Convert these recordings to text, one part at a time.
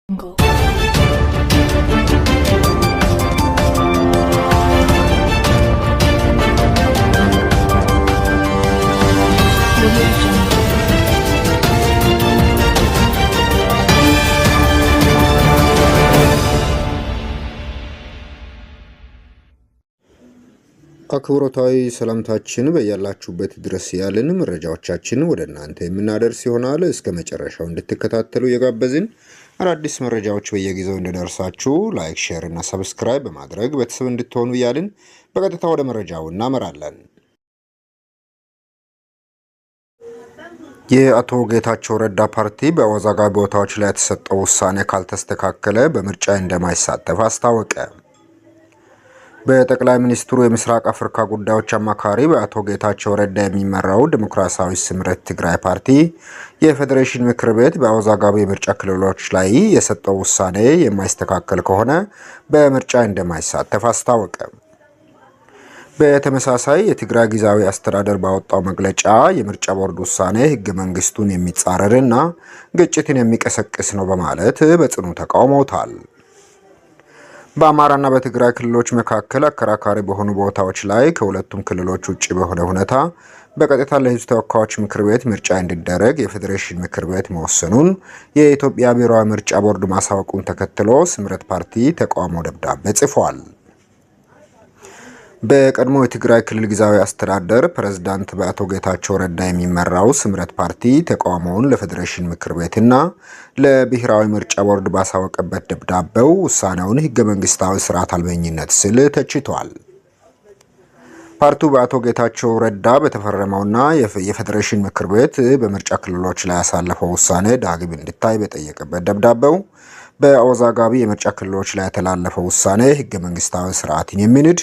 Jungle. Audio Jungle. አክብሮታዊ ሰላምታችን በያላችሁበት ድረስ ያልን መረጃዎቻችን ወደ እናንተ የምናደርስ ይሆናል። እስከ መጨረሻው እንድትከታተሉ የጋበዝን፣ አዳዲስ መረጃዎች በየጊዜው እንዲደርሳችሁ like፣ share እና subscribe በማድረግ ቤተሰብ እንድትሆኑ እያልን በቀጥታ ወደ መረጃው እናመራለን። የአቶ ጌታቸው ረዳ ፓርቲ በአወዛጋቢ ቦታዎች ላይ የተሰጠው ውሳኔ ካልተስተካከለ በምርጫ እንደማይሳተፍ አስታወቀ። በጠቅላይ ሚኒስትሩ የምስራቅ አፍሪካ ጉዳዮች አማካሪ በአቶ ጌታቸው ረዳ የሚመራው ዲሞክራሲያዊ ስምረት ትግራይ ፓርቲ የፌዴሬሽን ምክር ቤት በአወዛጋቢ የምርጫ ክልሎች ላይ የሰጠው ውሳኔ የማይስተካከል ከሆነ በምርጫ እንደማይሳተፍ አስታወቀ። በተመሳሳይ የትግራይ ጊዜያዊ አስተዳደር ባወጣው መግለጫ የምርጫ ቦርድ ውሳኔ ሕገ መንግስቱን የሚጻረርና ግጭትን የሚቀሰቅስ ነው በማለት በጽኑ ተቃውመውታል። በአማራና በትግራይ ክልሎች መካከል አከራካሪ በሆኑ ቦታዎች ላይ ከሁለቱም ክልሎች ውጭ በሆነ ሁኔታ በቀጥታ ለሕዝብ ተወካዮች ምክር ቤት ምርጫ እንዲደረግ የፌዴሬሽን ምክር ቤት መወሰኑን የኢትዮጵያ ብሔራዊ ምርጫ ቦርድ ማሳወቁን ተከትሎ ስምረት ፓርቲ ተቃውሞ ደብዳቤ ጽፏል። በቀድሞ የትግራይ ክልል ጊዜያዊ አስተዳደር ፕሬዝዳንት በአቶ ጌታቸው ረዳ የሚመራው ስምረት ፓርቲ ተቃውሞውን ለፌዴሬሽን ምክር ቤትና ለብሔራዊ ምርጫ ቦርድ ባሳወቀበት ደብዳቤው ውሳኔውን ሕገ መንግስታዊ ስርዓት አልበኝነት ሲል ተችቷል። ፓርቲው በአቶ ጌታቸው ረዳ በተፈረመውና የፌዴሬሽን ምክር ቤት በምርጫ ክልሎች ላይ ያሳለፈው ውሳኔ ዳግም እንዲታይ በጠየቀበት ደብዳቤው በአወዛጋቢ የምርጫ ክልሎች ላይ የተላለፈው ውሳኔ ሕገ መንግስታዊ ስርዓትን የሚንድ፣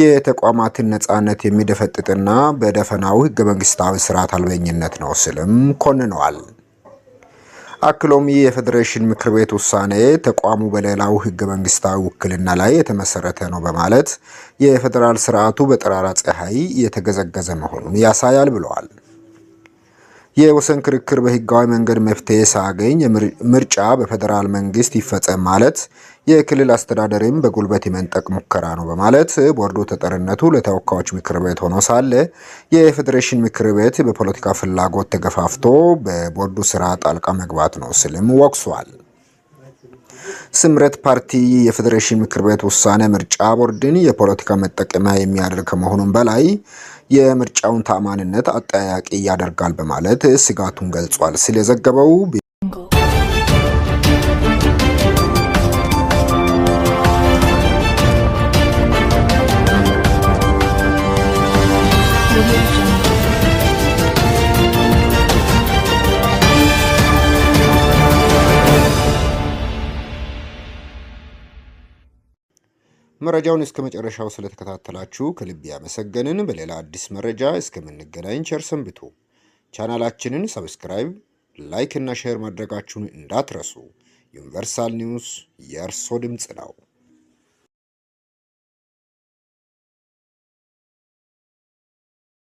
የተቋማትን ነጻነት የሚደፈጥጥና በደፈናው ሕገ መንግስታዊ ስርዓት አልበኝነት ነው ሲልም ኮንነዋል። አክሎም ይህ የፌዴሬሽን ምክር ቤት ውሳኔ ተቋሙ በሌላው ሕገ መንግስታዊ ውክልና ላይ የተመሰረተ ነው በማለት የፌዴራል ስርዓቱ በጠራራ ፀሐይ እየተገዘገዘ መሆኑን ያሳያል ብለዋል። የወሰን ክርክር በህጋዊ መንገድ መፍትሄ ሳያገኝ ምርጫ በፌዴራል መንግስት ይፈጸም ማለት የክልል አስተዳደርም በጉልበት የመንጠቅ ሙከራ ነው በማለት ቦርዱ ተጠሪነቱ ለተወካዮች ምክር ቤት ሆኖ ሳለ የፌዴሬሽን ምክር ቤት በፖለቲካ ፍላጎት ተገፋፍቶ በቦርዱ ስራ ጣልቃ መግባት ነው ሲልም ወቅሷል። ስምረት ፓርቲ የፌዴሬሽን ምክር ቤት ውሳኔ ምርጫ ቦርድን የፖለቲካ መጠቀሚያ የሚያደርግ ከመሆኑም በላይ የምርጫውን ተአማንነት አጠያያቂ ያደርጋል በማለት ስጋቱን ገልጿል ሲል የዘገበው Jungle. Audio Jungle. መረጃውን እስከ መጨረሻው ስለተከታተላችሁ ከልብ ያመሰገንን። በሌላ አዲስ መረጃ እስከምንገናኝ ቸር ሰንብቱ። ቻናላችንን subscribe፣ like እና share ማድረጋችሁን እንዳትረሱ። ዩኒቨርሳል ኒውስ የእርሶ ድምፅ ነው።